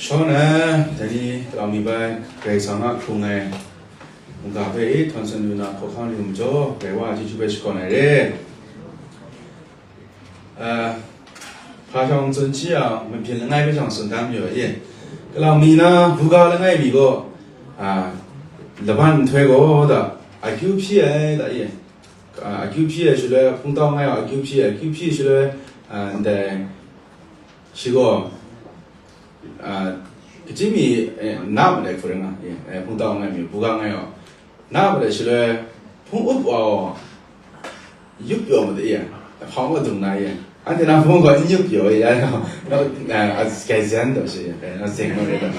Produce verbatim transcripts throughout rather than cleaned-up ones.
Shawng na, dai ni, Kalang mi bai, Karai Kasang a hkrung ai mungga hpe e htawn tsun lu na, hkawhkam lu majaw, Karai wa a chyeju hpe shakawn ai re. Ah, hpa shawng tsun shi a, mabyin langai hpe shawng tsun dan mayu ai e. Kalang mi na, buga langai mi gaw, ah, laban nhtoi gaw da, akyu hpyi ai da e. Ah, akyu hpyi ai shaloi, hpungtau ngai a akyu hpyi ai, akyu hpyi ai shaloi, ah, ndai, shi gaw, ah, kaji mi, eh, na ma dai hku rai nga, eh, eh, hpungtau ngai mi, buga ngai a, na ma dai shaloi, hpung up wa gaw, yup pyaw ma dai ya, hpang wa dung na ya, anhte na hpung gaw n yup pyaw ya, no, no, ah, a, gai zan daw shi, eh, no, zeng ma rai daw.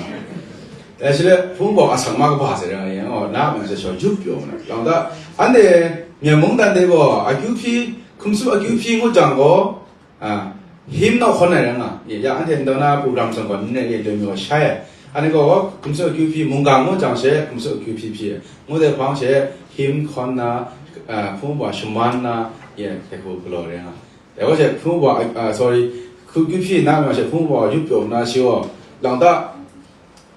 Dai shaloi, hpung gaw asang ma kaba sai rai nga ya, oh, na ma dai shaloi, yup pyaw ma na, lang da, anhte, Myen mung dan de gaw, akyu hpyi, hkum tsup akyu hpyi ngut jang gaw, a, him naw hkawn ai rai nga, ya, anhte ndau na program zawn gaw, n rai ye, doi mi gaw shai ai. Anhte gaw, hkum tsup akyu hpyi, mungga ngut jang she, hkum tsup akyu hpyi hpyi ai. Ngut ai hpang she, him hkawn na, a, hpung wa shaman na, ya, dai hku galaw rai nga. Dai gaw she, hpung wa, a, sorry, hku akyu hpyi na mi she, hpung wa yup pyaw na shi gaw, lang da,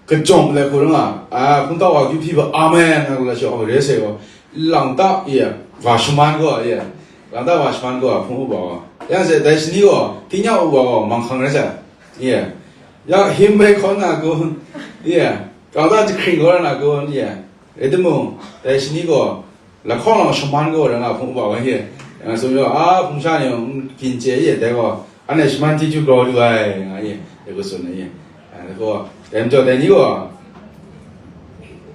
kajawng lai hku rai nga, a, hpungtau wa akyu hpyi ba, amen, nga gaw la shi, aw, re sai gaw, lang ta, ye, wa shaman gaw, ye, lang ta wa shaman gaw, hpung up wa gaw, yang she, dai shani gaw, tingnyang up wa gaw, manghkang rai sai, ye, ya, him bai hkawn na kun, ye, lang ta jahkring gaw rai na kun, ye, rai timung, dai shani gaw, lahkawng lang shaman gaw rai nga hpung up wa he, yang tsun gaw, a, hpung sha ni mung byin chye ye, dai gaw, anhte shaman chyeju grau lu ai, nga ye, dai hku tsun ai ye. A, dai gaw, dai majaw dai ni gaw,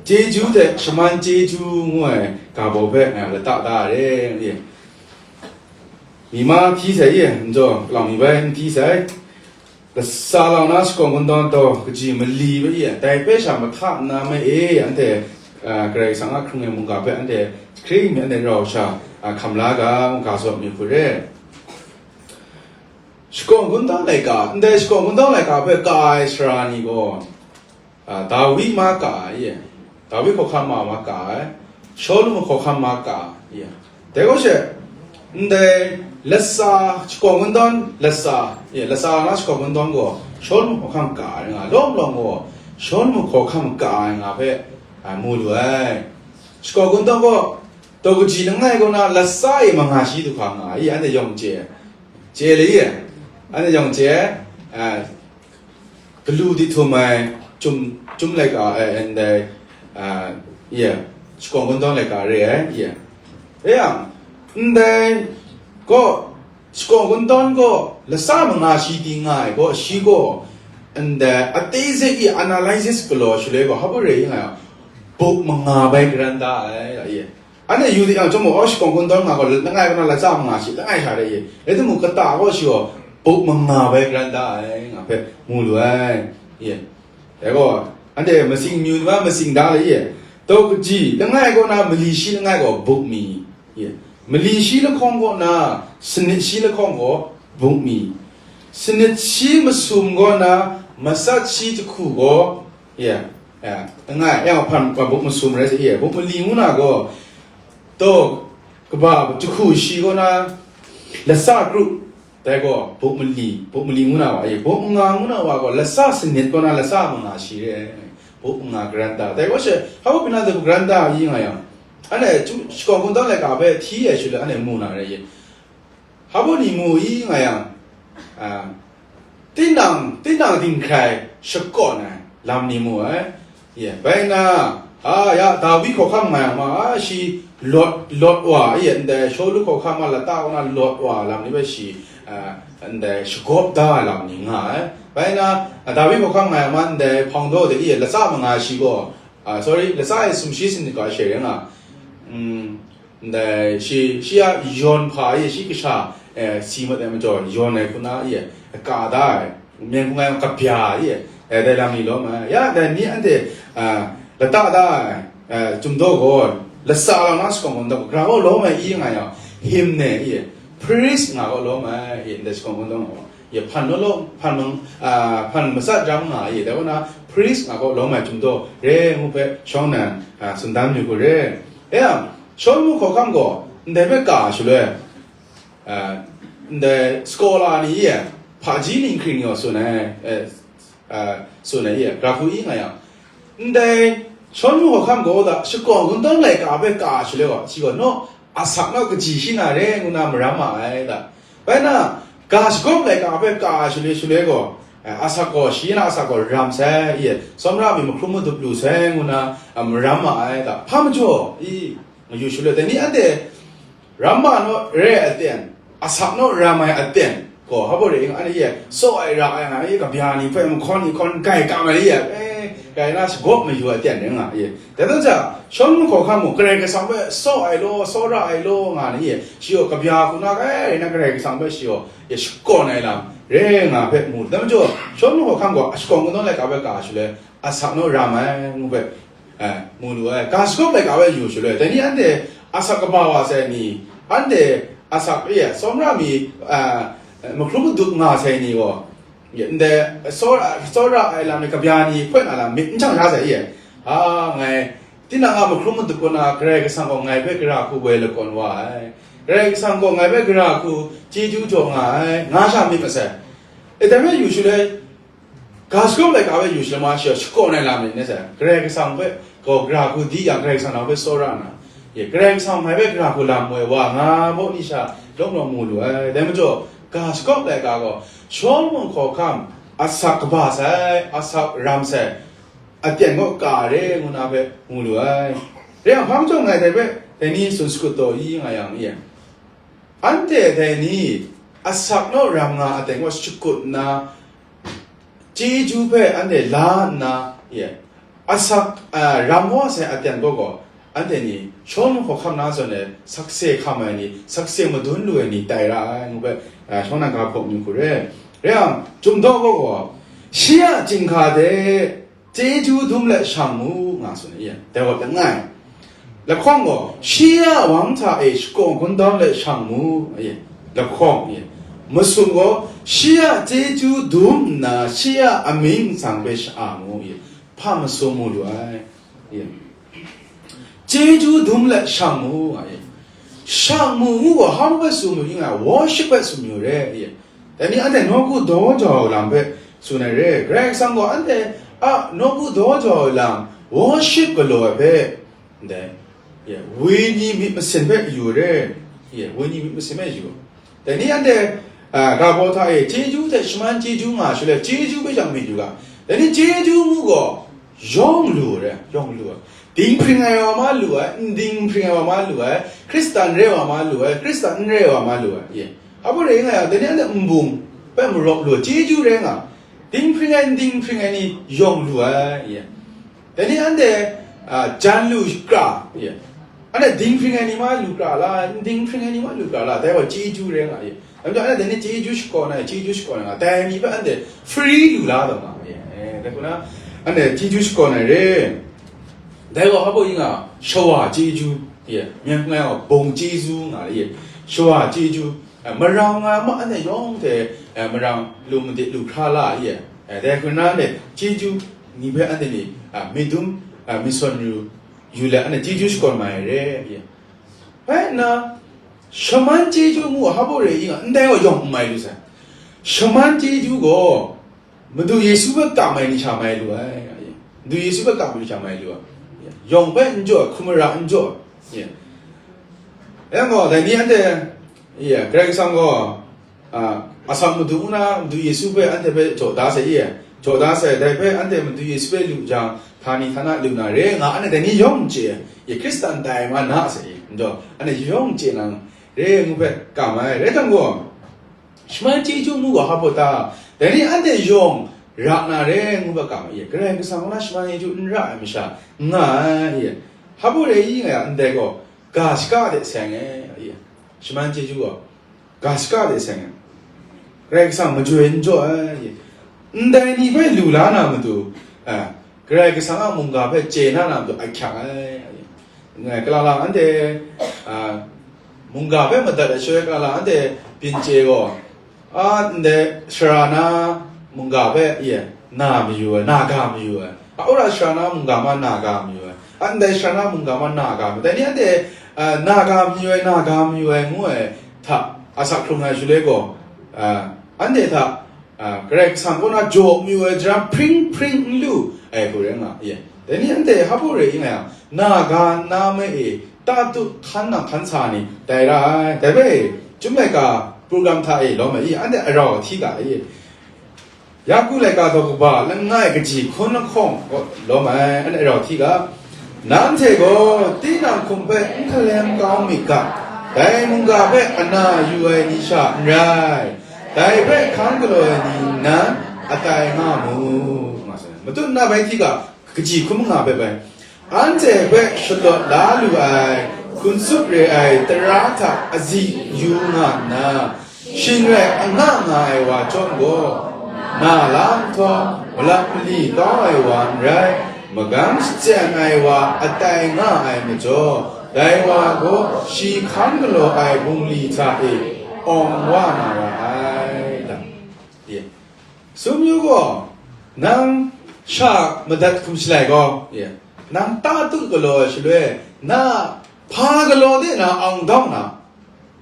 chyeju hte shaman chyeju ngu ai ga baw hpe, a, lata da ai re, nga ye. Mi ma hpyi sai ye, majaw, kalang mi bai n hpyi sai. Lasa lau na shakawn kungdawn taw, kaji mali bai ya, dai hpe sha mahta nna mai e, anhte, a, Karai Kasang a hkrung ai mungga hpe anhte hkring mi anhte rau sha, a, hkam la ga, mungga zawn mi hku re. Shakawn kungdawn laika, ndai shakawn kungdawn laika hpe ka ai sara ni gaw, a, Dawi ma ka ai, Dawi hkawhkam ma ma ka ai, Shawlu hkawhkam ma ka ai. Dai gaw she, ndai lasa, shakawn kungdawn lasa, ye, lasa na shakawn kungdawn gaw, Shawlu hkawhkam ka ai nga, lawm lawm gaw, Shawlu hkawhkam ka ai nga hpe, a, mu lu ai. Shakawn kungdawn gaw, taw kaji langai kaw na lasa e manga shi du hkra nga ai, anhte yawng chye, chye le ye, anhte yawng chye, a, galu di htum ai, chyum, chyum laika, eh, ndai, ah, ye, shakawn kungdawn laika re ai, ye. Dai yang, ndai gaw, shakawn kungdawn gaw, lasa manga shi ting nga ai gaw, shi gaw, ndai, a teze i analysis galaw shaloi gaw, hpa re nga ai, buk manga bai garan da ai, ye. Anhte yu di yang, chyum gaw, oh, shakawn kungdawn nga gaw, langai kaw na latsa manga shi, langai sha re ye. Rai timung, kata gaw shi gaw, buk manga bai garan da ai, nga hpe mu lu ai, ye. Dai gaw, anhte masing myu ni ma masing da le ye. Taw kaji, langai kaw na mali shi langai gaw buk mi, ye. Mali shi lahkawng kaw na, sanit shi lahkawng gaw buk mi. Sanit shi masum kaw na, matsat shi jahku gaw, ye, ya, langai, yang hpan, buk masum rai sa, ye, buk mali ngu na gaw, taw, kaba jahku shi kaw na, latsa kru, dai gaw, buk mali, buk mali ngu na wa, ye, buk manga ngu na wa gaw, latsa sanit kaw na, latsa manga shi re ai, buk manga garan da. Dai gaw she, hpa buk pyi na dai buk garan da, yi nga yang, anhte, shakawn kungdawn laika hpe hti ai shaloi, anhte mu na re ye. Hpa buk ni mu i nga yang, a, tinang, tinang dinghkrai shakawn ai lam ni mu ai. Ye, bai na, a, ya, Dawi hkawhkam nga yang ma, a, shi lawt, lawt wa, ye, ndai Shawlu hkawhkam a lata kaw na lawt wa lam ni bai shi, a, ndai shagawp da ai lam ni nga ai. Bai na, a, Dawi hkawhkam nga yang ma, ndai hpang daw de, ye, latsa manga shi gaw, a, sorry, latsa e sumshi sanit gaw a she rai nga. Mm, Ndai, shi, shi a yawn hpa e, shi kasha, eh, si mat ai majaw, yawn ai hku na e, ka da ai, myen hkung ai kabya e, eh, dai lam ni lawm ai. Ya, dai ni anhte, ah, lata da ai, eh, Chyum daw gaw, latsa lau na shakawn kungdawn, gra gaw lawm ai i nga yang, hymn e, priest nga gaw lawm ai, e, ndai shakawn kungdawn gaw. Ye, hpan law law, hpan mang, ah, hpan matsat ram nga ye, dai wa na, priest nga gaw lawm ai Chyum daw re ngu hpe shawng nan, ah, tsun dan yu hku re. E yang, Shawlu hkawhkam gaw, ndai hpe ka shaloi, ah, ndai scholar ni ye, hpaji ninghkring ni gaw tsun ai, eh, a, tsun ai, i, gara hku i nga yang, ndai Shawlum hkawhkam gaw da shakawn kungdawn laika hpe ka shaloi gaw, shi gaw, naw, asak naw kaji shi na re ngu na maram ma ai da. Bai na, ga shagawp laika hpe ka shaloi shaloi gaw, a, asak gaw, shi na asak gaw ram sai, i, tsawmra mi mahkrum madup lu sai ngu na, a, maram ma ai da. Hpa majaw, i, mayu shaloi, dai ni anhte, ram ma naw re ai aten, asak naw ram ai aten gaw, hpa baw re, anhte e, tsaw ai ra ai nga, e, kabya ni hpe, mahkawn ni hkawn grai kam ai, e, grai na shagawp mayu ai aten rai nga, e. Dai hta hta, Shawlum hkawhkam mung, Karai Kasang hpe tsaw ai law, tsawra ai law nga ni, e, shi gaw kabya hku na grai rai na Karai Kasang hpe shi gaw, e, shakawn ai lam rai nga hpe mu. Dai majaw, Shawlum hkawhkam gaw, shakawn kungdawn laika hpe ka shaloi, asak naw ram ai ngu hpe, eh, mu lu ai. Ga shagawp laika hpe yu shaloi, dai ni anhte asak kaba wa sai ni, anhte asak e tsawmra mi, eh, mahkrum madup nga sai ni gaw, ndai tsawra, tsawra ai lam ni kabya ni hpoi na lam myit n hkam sha sai e. A, ngai, tinang a mahkrum madup kaw na, Karai Kasang gaw ngai hpe gara hku woi lakawn wa ai. Karai Kasang gaw ngai hpe gara hku chyeju jaw nga ai, nga sha myit masai. E, dai hpe yu shaloi, ga shagawp laika hpe yu shaloi ma shi gaw, shakawn ai lam ni, ne sai, Karai Kasang hpe gaw gara hku di yang, Karai Kasang nang hpe tsawra nna, ye, Karai Kasang ngai hpe gara hku lam woi wa nga baw ni sha lawm lawm mu lu ai. Dai majaw, ga shagawp laika gaw, Shawlum hkawhkam asak kaba sai, asak ram sai, aten gaw ka re ngu na hpe mu lu ai. Rai yang, hpa majaw ngai dai hpe, dai ni tsun shakut taw i nga yang, ye, anhte dai ni asak naw ram nga aten gaw shakut nna, chyeju hpe anhte la nna, ye, asak, a, ram wa sai aten gaw gaw, anhte ni Shawlum hkawhkam na zawn e sakse hkam ai ni, sakse madun lu ai ni tai ra ai ngu hpe, a, shawng na ga hpawk ni hku re. Rai yang, Chyum Daw gaw gaw, shi a chyinghka de, chyeju dum let shang mu, nga tsun ai, dai gaw langai. Lahkawng gaw, shi a wang hta e shakawn kungdawn let shang mu, lahkawng, masum gaw, shi a chyeju dum nna, shi a amying nsang hpe sha-a mu, hpa masum mu lu ai. Chyeju dum let shang mu, nga e. Shang mu ngu gaw, hpa hpe tsun mayu nga, worship hpe tsun mayu re, e. Dai ni anhte nawku daw jau ai lam hpe tsun ai re. Karai Kasang gaw anhte a nawku daw jau ai lam, worship galaw ai hpe, ndai, ye, wenyi myit masin hpe yu re, ye, wenyi myit masin hpe yu. Dai ni anhte, a, ga baw hta e chyeju hte shaman chyeju nga shaloi, chyeju hpe jang myit yu ga. Dai ni chyeju ngu gaw, yawng lu re, yawng lu ai. Dinghpring ai wa ma lu ai, n dinghpring ai wa ma lu ai, Hkristan re ai wa ma lu ai, Hkristan n re ai wa ma lu ai, ye. Hpa baw re nga yang, dai ni anhte nbung hpe marawp lu ai, chyeju rai nga. Dinghpring ai, n dinghpring ai ni yawng lu ai, ye. Dai ni anhte, a, jan lu kra, ye. Anhte dinghpring ai ni ma lu kra la, n dinghpring ai ni ma lu kra la, dai gaw chyeju rai nga, ye. Dai majaw anhte dai ni chyeju shakawn ai, chyeju shakawn ai nga, dai ni hpe anhte free lu la taw nga, ye. Eh, dai hku na, anhte chyeju shakawn ai re. Dai gaw hpa baw i nga, shawa chyeju, ye. Myen ngai gaw bawng chyeju nga, ye. Shawa chyeju, eh, marang nga ma anhte yawng hte, eh, marang lu madik lu hkra la, ye. Eh, dai hku na anhte chyeju ni hpe anhte ni, a, myit dum, a, myit sawn yu, yu let anhte chyeju shakawn mai ai re, ye. Bai nna, shaman chyeju ngu hpa baw re i nga, ndai gaw yawng n mai lu sai. Shaman chyeju gaw, Madu Yesu hpe kam ai ni sha mai lu ai. Madu Yesu hpe kam ai ni sha mai lu ai. Yawng hpe n jaw ai, hkrum mara n jaw ai. Yang gaw, dai ni anhte, Karai Kasang gaw, a, asak madu nna Madu Yesu hpe anhte hpe jaw da sai, jaw da sai, dai hpe anhte Madu Yesu hpe lu jang, htani htana lu na re nga, anhte dai ni yawng n chye ai, Hkristan tai ma na sai, n jaw, anhte yawng n chye na re ngu hpe kam ai, rai jang gaw, shaman chyeju ngu ga hpa baw ta, dai ni anhte yawng ra na re ngu hpe kam ai, Karai Kasang na shaman chyeju n ra ai masha n nga ai, hpa baw re i nga ya, ndai gaw, ga shaka de seng ai, shaman chyeju gaw, ga shaka de seng ai. Karai Kasang majoi n jaw ai. Ndai ni hpe lu la na matu, a, Karai Kasang a mungga hpe chye na na matu ahkyak ai. Ngai, kalala anhte, a, mungga hpe madat ai shaloi, kalala anhte byin chye gaw, a, ndai sara na mungga hpe, ye, na mayu ai, na ga mayu ai. A, wora sara na mungga ma na ga mayu ai. A, ndai sara na mungga ma na ga mayu ai. Dai ni anhte, a, na ga mayu ai, na ga mayu ai ngu ai hta asak hkrung ai shaloi gaw, a, anhte hta a, Karai Kasang kaw na jaw mayu ai jaram hpring hpring n lu ai hku rai nga, ye. Dai ni anhte hpa rai nga yang, na ga nna me e, ta tu hkan na hkan sa ni, dai ra ai. Dai bai, Chyum laika program hta e lawm ai, anhte arau hti ga ai. Yaku laika daw kaba langai kaji hkun lahkawng lawm ai, anhte arau hti ga. Nanhte gaw tinang hkum hpe n hkalem kau myit ga, dai mungga hpe ana yu ai ni sha n rai, dai hpe hkang galaw ai ni nan atai nga mu, nga sai. Matut na bai hti ga, kaji hkun manga hpe bai, anhte hpe shalawt la lu ai, hkun tsup re ai tara hta azi yu nga nna, shing rai anga nga ai wa chyawm gaw, na la nhtawm malap mali kau ai wa n rai, magam shachyen ai wa atai nga ai majaw, dai wa gaw shi hkang galaw ai bungli hta e awng wa na ra ai. Lam. Ye. Sum yu gaw, nang sha madat hkum shalai gaw, ye, nang ta tu galaw ai shaloi, na hpa galaw de na awng dawng na,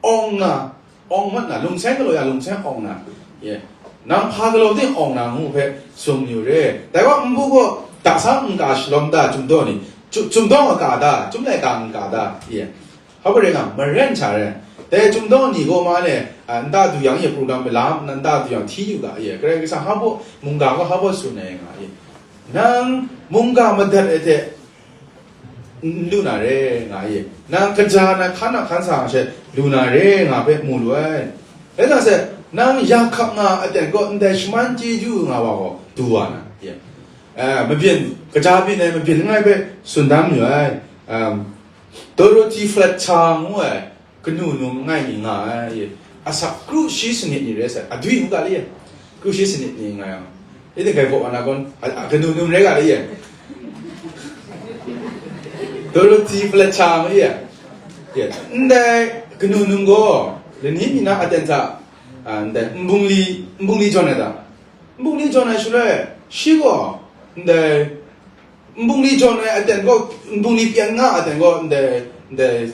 awng na, awng mat na, lungseng galaw ya lungseng awng na, ye, nang hpa galaw de awng na ngu hpe sum yu re. Dai gaw nbu gaw, daksa n-ga shalawm da, Chyum daw ni, Chyum, Chyum daw n-ga da, Chyum laika n-ga da, ye. Hpa rai nga, maren sha rai. Dai Chyum daw ni gaw ma le, a, nta du yang ye program lam, nta du yang hti yu ga ye. Karai Kasang hpa baw, mungga gaw hpa baw tsun ai nga ye. Nang mungga madat ai hte n lu na re nga ye. Nang kaja na hkan na hkan sa she lu na re nga hpe mu lu ai. Rai nga se, nang ya hkap nga aten gaw ndai shaman chyeju nga wa gaw du wa na ye. Eh, mabyin, kaja byin ai mabyin langai hpe tsun dan mayu ai. Um, Dorothy Fletcher ngu ai kanu num langai mi nga ai, asak kru shi sanit ni rai sai, adwi u ga le, kru shi sanit ni nga yang, e de gai baw na kon, a, a, kanu num rai ga le, Dorothy Fletcher ma ye, ye, ndai kanu num gaw, lani mi na aten hta, a, ndai nbungli, nbungli jawn ai da, nbungli jawn ai shaloi, shi gaw, ndai, nbungli jawn ai aten gaw, nbungli pyan nga aten gaw, ndai, ndai,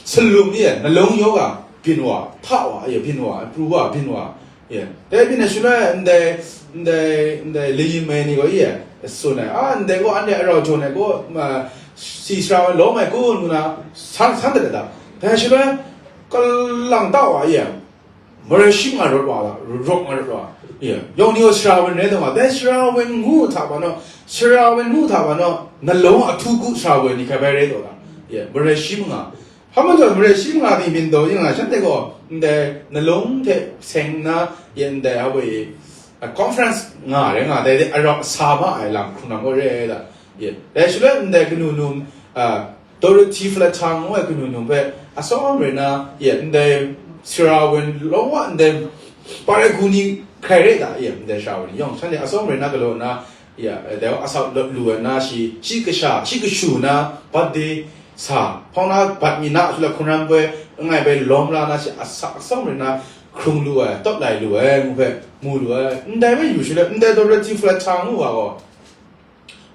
salum ni, nalung yaw ga, byin wa, hta wa, ye, byin wa, pru wa, byin wa, ye. Dai byin ai shaloi, ndai, ndai, ndai, layin mai ni gaw, ye, tsun ai, a, ndai gaw, anhte arau jawn ai gaw, ma, si sara ai lawm ai kun, ngu na, san, san dat ai da. Dai shaloi, kalang ta wa, ye. Marai shi nga rawt wa la, rawt nga rawt wa. Ya, yawng ni gaw Sarawen rai taw nga, dai Sarawen ngu hta pa naw, Sarawen ngu hta pa naw, nalawng ahtu ku Sarawen ni hkrai bai rai taw la. Ya, marai shi nga. Hpa majaw marai shi nga ni byin taw yin nga, shanhte gaw, ndai nalawng hte seng nna, ya, ndai a woi, a, conference nga rai nga, dai de arau sa ma ai lam hkrung lam gaw re ai da. Ya, dai shaloi ndai kanu num, a, Dorothy Fletcher ngu ai kanu num hpe atsawm rai na, ya, ndai Sarawen law wa ndai Paragu ni hkrai rai da, ya, ndai Sarawen yawng shanhte atsawm rai na galaw na, ya, dai wa asak lawt lu ai na shi, shi kasha, shi kashu na, birthday sa, hpawng na bat mi na, shaloi hkungran poi, langai bai lawm la na shi, asak atsawm rai na, hkrung lu ai, tawt lai lu ai, ngu hpe mu lu ai, ndai hpe yu shaloi, ndai Dorothy Fletcher ngu wa gaw,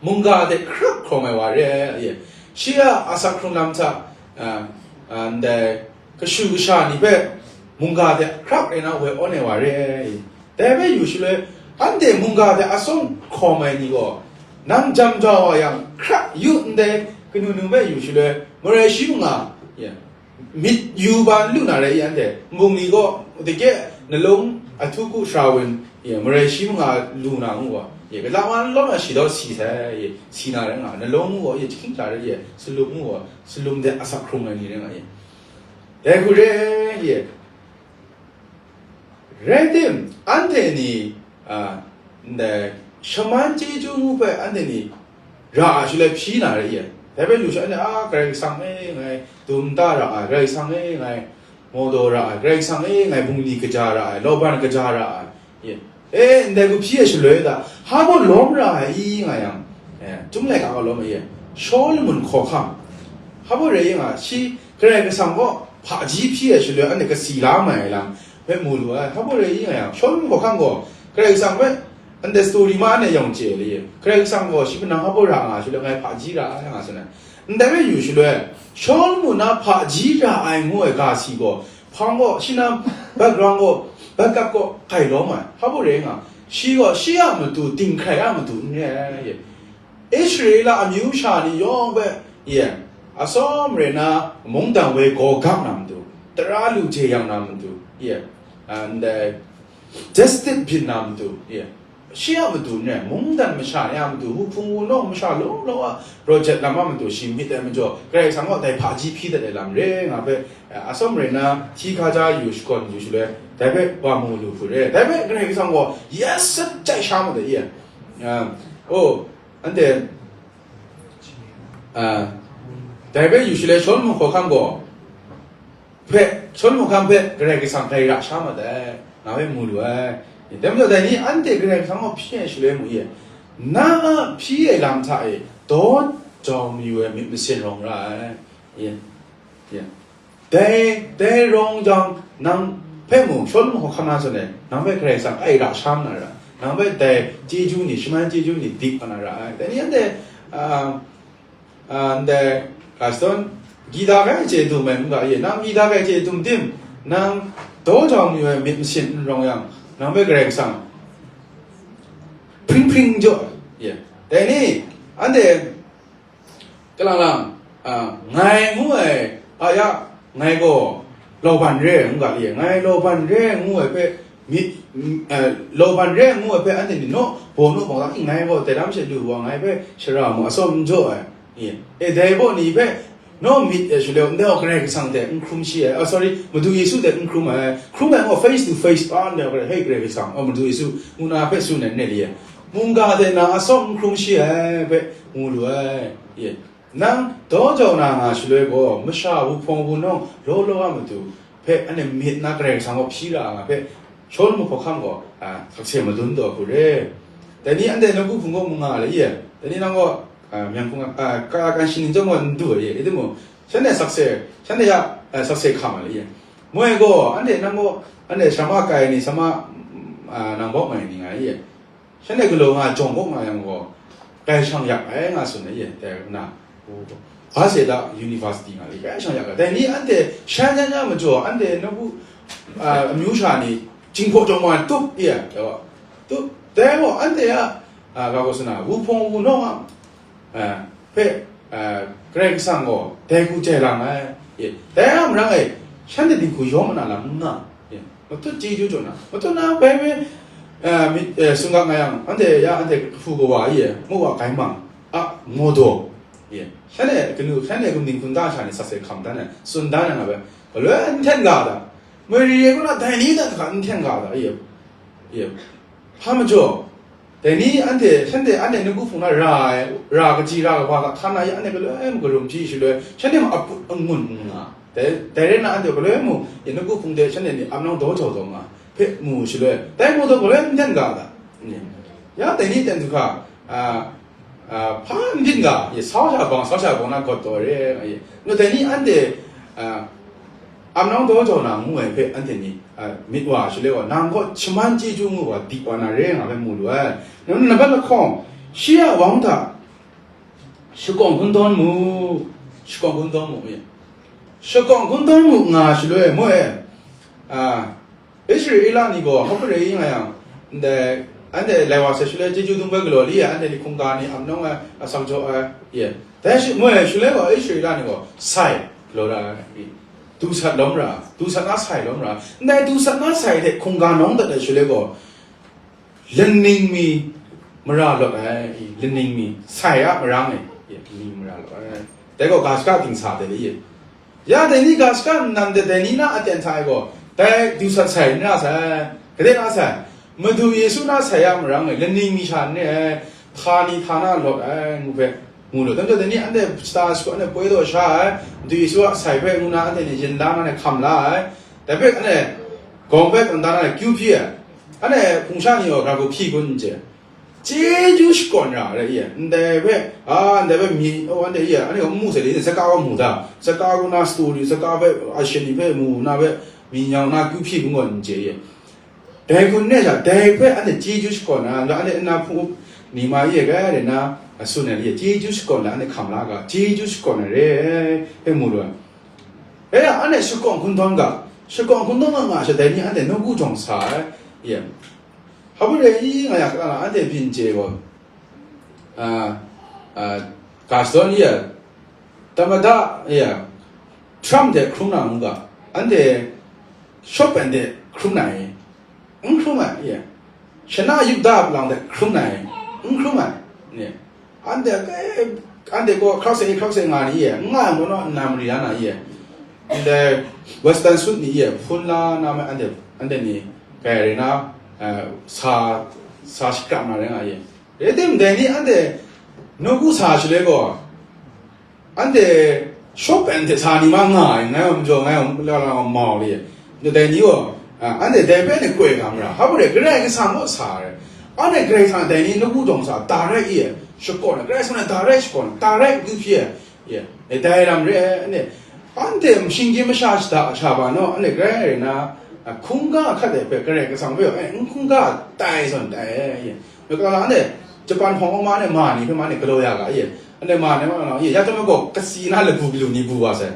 mungga hte hkrap hkrawng ai wa re ai, ye. Shi a asak hkrung lam hta, a, a, ndai kashu kasha ni hpe mungga hte hkrap rai na woi awn ai wa re ai, ye. Dai hpe yu shaloi, anhte mungga hte atsawm hkawm ai ni gaw, nang jam jau wa yang, hkrap yu ndai kanu num hpe yu shaloi, marai shi manga, ye. Myit yu ba n lu na rai i, anhte nbungli gaw, dike nalung ahtu ku Sarawen, ye, marai shi manga lu na ngu wa, ye, gala wa n lawm na shi daw si sai, ye, si na rai nga, nalung ngu gaw, ye, jahkying hkra rai, ye, salum ngu gaw, salum de asak hkrung ai ni rai nga, ye. Dai hku re, ye. Rai tim, anhte ni, a, ndai shaman chyeju ngu hpe anhte ni ra ai shaloi hpyi na rai ye. Dai hpe lu sha, anhte, a, Karai Kasang e ngai dum da ra ai, Karai Kasang e ngai mawdaw ra ai, Karai Kasang e ngai bungli kaja ra ai, lawban kaja ra ai, ye. E, ndai hku hpyi ai shaloi da, hpa baw lawm ra ai i nga yang, e, Chyum laika gaw lawm ai ye. Shawlumon hkawhkam, hpa baw rai i nga, shi Karai Kasang gaw hpaji hpyi ai shaloi anhte kasi la mai ai lam, hpe mu lu ai, hpa baw rai i nga yang, Shawlumon hkawhkam gaw, Karai Kasang hpe, anhte story ma anhte yawng chye le, Karai Kasang gaw shi manang hpa baw ra nga shaloi ngai hpaji ra ai nga tsun ai. Ndai hpe yu shaloi, Shawlumon na hpaji ra ai ngu ai ga si gaw, hpang gaw, shi na background gaw, Backup gaw hkai lawm ai, hpa bu rai nga, shi gaw shi a matu, dinghkrai a matu n re ai. Israela amyu sha ni yawng hpe, ye, atsawm rai na, mungdan woi gaw gap na matu, tara lu jeyang na matu, ye, and, uh, justice byin na matu, ye, shi a matu n re, mungdan masha ni a matu, wuhpung wunawng masha law law a, project lam a matu shi myit ai majaw, Karai Kasang gaw dai hpaji hpyi dat ai lam re nga hpe, atsawm rai na, hti hkaja yu shakawn yu shaloi, dai hpe wa mu lu hku re. Dai hpe Karai Kasang gaw, yes, sat jai sha ma de ye. Ah, oh, anhte, ah, dai hpe yu shaloi, Shalom hkawhkam gaw, hpe, Shalom hkawhkam hpe Karai Kasang dai ra sha ma dai, nga hpe mu lu ai. Dai majaw, dai ni anhte Karai Kasang gaw hpyi ai shaloi mu ye, na a hpyi ai lam hta e daw jau mayu ai myit masin rawng ra ai. Ye, ye. Dai, dai rawng jang, nang hpe mu, Shalom hkawhkam na zawn e, nang hpe Karai Kasang ai ra sha ma na ra, nang hpe dai chyeju ni, shaman chyeju ni dik ma na ra ai. Dai ni anhte, ah, ah, ndai, ga shadawn, Gita kai chye dum ai n ga ye, nang Gita kai chye dum tim, nang daw jau mayu ai myit masin n rawng yang, nang hpe Karai Kasang hpring hpring jaw, ye. Dai ni, anhte, Kalang lang, a, ngai ngu ai, a ya, ngai gaw, Laban re ai ngu ga li, ngai Laban re ai ngu ai hpe, myit, m-, a, Laban re ai ngu ai hpe, anhte ni naw, baw naw bawng, ngai gaw, dai lam she lu wa, ngai hpe shara mu, atsawm n jaw ai, e, e, dai baw ni hpe, naw myit e shaloi, ndai gaw Karai Kasang hte n hkrum shi ai, a, sorry, Madu Yesu hte n hkrum ai, hkrum ai gaw face to face, a, ndai gaw, hei Karai Kasang, a, Madu Yesu, ngu na hpe tsun ai, n re li e, mungga hte na atsawm n hkrum shi ai hpe, ngu lu ai, e. Nang daw jau na nga shaloi gaw, masha wuhpawng wunawng law law a matu hpe anhte myit na Karai Kasang gaw hpyi ra nga hpe, Shalom hkawhkam gaw, a, sakse madun taw hku re. Dai ni anhte nawku hpung gaw mu nga ai, ye. Dai ni nang gaw, a, myen hpung, a, ka, kan shing ning chyawm gaw n du ai, ye. I timung, shanhte sakse, shanhte ya, a, sakse hkam ai, ye. Moi gaw, anhte nang gaw, anhte shama kai ni, shama, a, nang bawk mai ni nga ai, ye. Shanhte galaw nga jawng kaw nga yang gaw, grai shang yak ai nga tsun ai, ye, dai na, Waseda University nga li, grai shang yak ai. Dai ni anhte shan yan yan majaw, anhte nawku, a, amyu sha ni, Jinghpaw Daw Ma tup, ye, dai wa, tup, dai gaw anhte a, a, ga gaw sa na, wuhpawng wunawng a, a, hpe, a, Karai Kasang gaw dai hku jai lang ai, ye, dai a marang e, shanhte dinghku yawm ana lam n nga, ye. Matut chyeju jaw na, matut na bai bai, eh, myit, eh, sumga nga yang, anhte ya, anhte kahpu kawa e, mu wa gai mang, a, ngo daw, ye. Shanhte kanu, shanhte gumding hkun da sha ni sakse hkam dan ai, tsun dan ai nga bai, galoi n hten ga da. Moi ri re kaw na, dai ni dan hka n hten ga da, ye, ye. Hpa majaw, Dai ni anhte, shanhte anhte nawku hpung na ra ai, ra kaji ra kaba ga hkan na ya, anhte galoi mung karum ji shaloi, shanhte mung aput angun n nga. Dai, dai rai na anhte galoi mung, ya nawku hpung de shanhte ni ap nang daw jau taw nga, hpe mu shaloi, dai mu taw galoi n ten ga ga. Ya, dai ni ten du hka, a, a, hpa n byin ga, ya, sau sha bang, sau sha bang na gawt taw re, ya. Ngu dai ni anhte, a, Amnawng daw jau na ngu ai hpe anhte ni, a, myit wa shaloi gaw, nang gaw shaman chyeju ngu wa, dik wa na re nga hpe mu lu ai. Nang nambat lahkawng, shi a wang hta shakawng hkun dawn mu, shakawng hkun dawn mu, ye. Shakawng hkun dawn mu nga shaloi, moi, a, Israela ni gaw hkap re nga yang, ndai, anhte lai wa sai shaloi chyeju dung bai galaw li ai, anhte ni hkungga ni amnawng ai, asak jaw ai, ye. Dai shi, moi shaloi gaw Israela ni gaw sai galaw ra ai. Du sat lawm ra, du sat na sai lawm ra, ndai du sat na sai hte hkungga nawng dat ai shaloi gaw, laning mi mara lawt ai, laning mi sai a marang e, ye, laning mi mara lawt ai. Dai gaw ga shaka dingsa de le, ye. Ya, dai ni ga shaka nnan de, dai ni na aten hta e gaw, dai du sat sai n ra sai, gade na sai, Madu Yesu na sai a marang e, laning mi sha n re ai, hta ni hta na lawt ai, ngu hpe, ngu lu. Dai majaw, dai ni anhte shata shagu anhte poi taw sha ai, Madu Yesu a sai hpe ngu na anhte ni yin la na hkam la ai. Dai hpe anhte gawng hpe kang da na kyu hpyi ai. Anhte hpung sha ni gaw gara hku hpyi kun n chye. Chyeju shakawn ra ai, ye. Ndai hpe, a, ndai hpe mi, o, anhte, ye, anhte gaw n mu sai, le, zaka gaw mu da. Zaka gaw na story, zaka hpe, a, shin ni hpe mu na hpe, mi nyau na kyu hpyi kun gaw n chye, ye. Dai kun ne sha, dai hpe anhte chyeju shakawn ai, anhte nna hpung up ni ma ye ga re na, a, tsun ai re, chyeju shakawn ai, anhte hkam la ga, chyeju shakawn ai re, hpe mu lu ai. E, anhte shakawng hkun dawn ga, Shakawn hkun dawng nga nga sha dai ni anhte nawku jawng sa ai, ye. Hpa rai i nga ya kata na anhte byin chye gaw, a, a, ga shadawn ye, tamada ye, Trump hte hkrum na ngu ga, anhte Shawpan hte hkrum na i, n hkrum ai, ye. Shana yup da lang hte hkrum na i, n hkrum ai, ye. Anhte, eh, anhte gaw hkrak se, hkrak se nga ni ye, n nga yang gaw naw, nna mari ya na ye. Ndai Western suit ni ye, hpun la na me anhte, anhte ni, kai rai na, eh, sa, sa shakram na rai nga ye. Rai tim, dai ni anhte, nawku sa shaloi gaw, anhte, Shawpan hte sa ni ma nga ai, ngai wa majaw, ngai wa la, la, mau li ye. Ndai ni gaw, a, anhte dai hpe ni koi ga mara, hpa rai, Karai Kasang gaw sa ai. Anhte Karai Kasang dai ni nawku jawng sa, da rai i, shakawn ai, Karai Kasang na da rai shakawn, da rai du hpyi ai, ye, e, dai lam re ai, anhte, anhte shinggyim masha shada sha ba naw, anhte grai rai na, a, hkungga hkat ai hpe Karai Kasang hpe, e, n hkungga tai zawn tai ai, ye. Makala anhte, Japan hpawng ma ne ma ni hpe ma ne galaw ya ga, ye. Anhte ma ne ma na, ye, ya taw gaw, kasi na labu lu ni bu wa sai.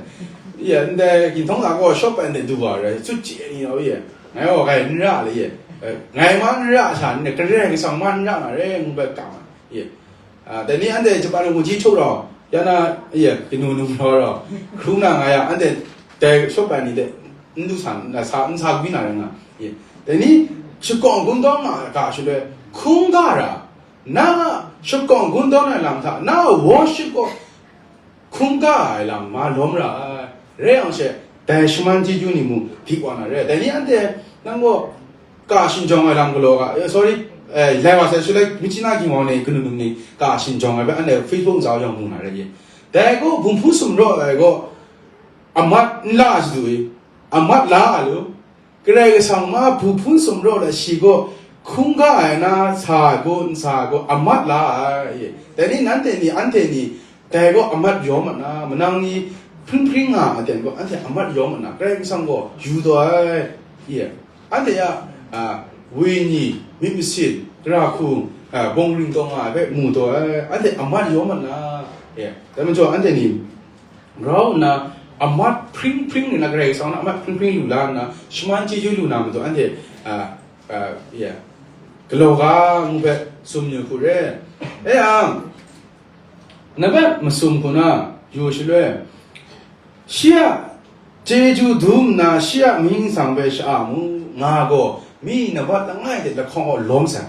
Ye, ndai, ginhtawng la gaw, shawp ai anhte du wa rai, tut chye ni rau, ye. Ngai gaw, kai n ra le, ye. Eh, ngai ma n ra sha, ni Karai Kasang ma n ra na re, ngu bai kam ai, ye. Ah, dai ni anhte Japan wunji htuk rau, ya na, ye, kanu num rau rau, hkrum na nga ya, anhte dai shawp ai ni de, n du sa, n sa, n sa gwi na rai nga, ye. Dai ni, shakawn hkun dawng nga ga shaloi, hkungga ra, na shakawn hkun dawng ai lam hta, na worship gaw, hkungga ai lam ma lawm ra ai. Rai yang she, dai shaman chyeju ni mung di wa na re. Dai ni anhte nang gaw ka shinjawng ai lam galaw ga, eh, sorry, eh, lai wa sai shaloi, Myitkyina Ginwang ni kanu num ni ka shinjawng ai hpe anhte Facebook ntsa yawng mu na re ye. Dai gaw, bum hpun sumraw ai gaw, amat n la ai shadu i, amat la ai lu, Karai Kasang ma bum hpun sumraw la shi gaw, hkungga ai na sa ai gaw, n sa ai gaw, amat la ai. Dai ni nanhte ni, anhte ni, dai gaw amat yawm mat na, manang ni hpring hpring nga ai aten gaw, anhte amat yawm mat na, Karai Kasang gaw yu taw ai, ye. Anhte a, a, wenyi, myit masin, gara hku, a, bawng ring taw nga ai hpe mu taw ai, anhte amat yawm mat na, ye. Dai majaw, anhte ni grau nna, amat hpring hpring nna, Karai Kasang na amat hpring hpring lu la nna, shaman chyeju lu na matu, anhte, a, a, ye, galaw ga ngu hpe tsun yu hku re. E yang, na hpe masum hku na yu shaloi, shi a chyeju dum nna, shi a mying nsang hpe sha-a mu, nga gaw, mi nabat langai hte lahkawng gaw lawm sai.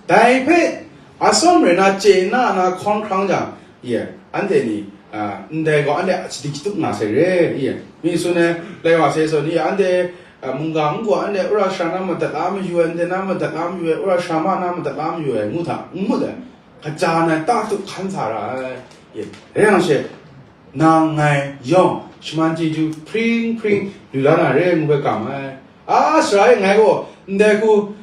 Dai hpe atsawm rai na chye na na hkawn hkrang jang, ye, anhte ni, a, ndai gaw anhte a shadik shatup nga sai re, ye. Mi tsun ai, lai wa sai saw ni, anhte, a, mungga n-, gaw anhte wora sara na madat la mayu ai, ndai na madat la mayu ai, wora sara ma na madat la mayu ai, ngu hta, n ngut ai, kaja na ta tup hkan sa ra ai, ye. Rai yang she, nang ngai yawng shaman chyeju hpring hpring lu la na re ngu hpe kam ai. A, sara e ngai gaw ndai hku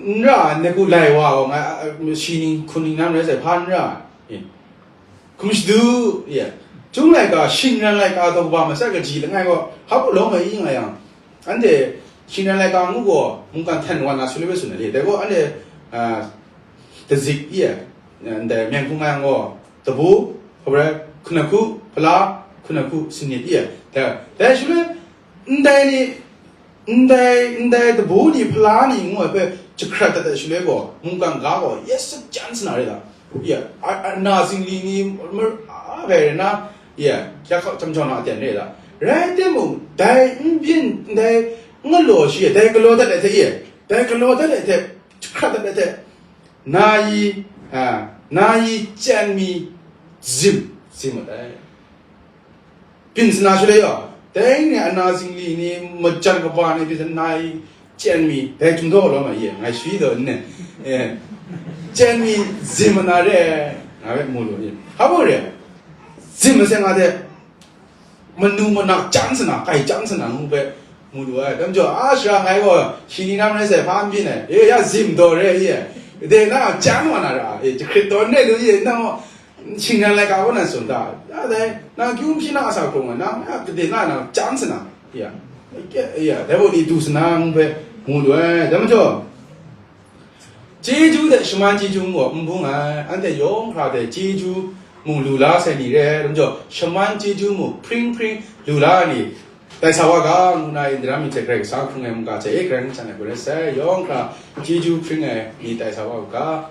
n ra ai, ndai hku lai wa gaw ngai, a, a, shi ning hkun ning nan rai sai hpa n ra ai. Hkum shadu, ye. Chyum laika, shingran laika taw kaba masat kaji langai gaw, hpa lawm ai i nga yang, anhte shingran laika ngu gaw, mungkan hten wan na shaloi hpe tsun ai le. Dai gaw anhte, a, dazik i ai, ndai myen hkrum nga yang gaw, dabu, hkrai, hkun ai hku, hpala, hkun ai hku, sanit i ai. Dai, dai shaloi, ndai ni, ndai, ndai dabu ni, hpala ni ngu ai hpe jahkrat dat ai shaloi gaw, mungkan ga gaw, yes, jan sana rai da. Ya, a, a, na zingli ni, mar, a, gai rai na, ya, ya hkau jam jau na aten rai da. Rai timung, dai n byin, ndai n galaw shi, dai galaw dat ai hte, ya, dai galaw dat ai hte, jahkrat dat ai hte, na yi, a, na yi chyen mi zim, zim mat ai. Byin sana shaloi yaw, dai ni a na zingli ni, majan kaba ni, byin sana yi chyen mi, dai chyum daw lawm ai ye, ngai swi daw n ne, eh, chyen mi zim mana re, nga hpe mu lu ni. Hpa mung re, zim maseng a hte, manu mana jan sana, kai jan sana ngu hpe, mu lu ai. Dai majaw, a shara ngai gaw, shi ni na marai sai hpa n byin ai. E, ya zim daw re ai, e. De na, jan wa na ra, e, jahkrit daw n re lu, e, nang gaw, shingran laika kaw nan tsun ta. Ya dai, nang akyu n hpyi na a sa hkrung ai, nang, ya, de na, nang jan sana, ya. Ya, dai gaw ni du sana ngu hpe, mu lu ai. Dai majaw, chyeju hte shaman chyeju mung gaw n bung ai, anhte yawng hkra hte chyeju mung lu la sai ni re ai, dai majaw, shaman chyeju mung hpring hpring lu la ai ni, tai sa wa ga, ngu na Indra myit hte Karai Kasang hpring ai mungga hte e Karai Kasang hte goi rai sai, yawng hkra chyeju hpring ai ni tai sa wa u ga,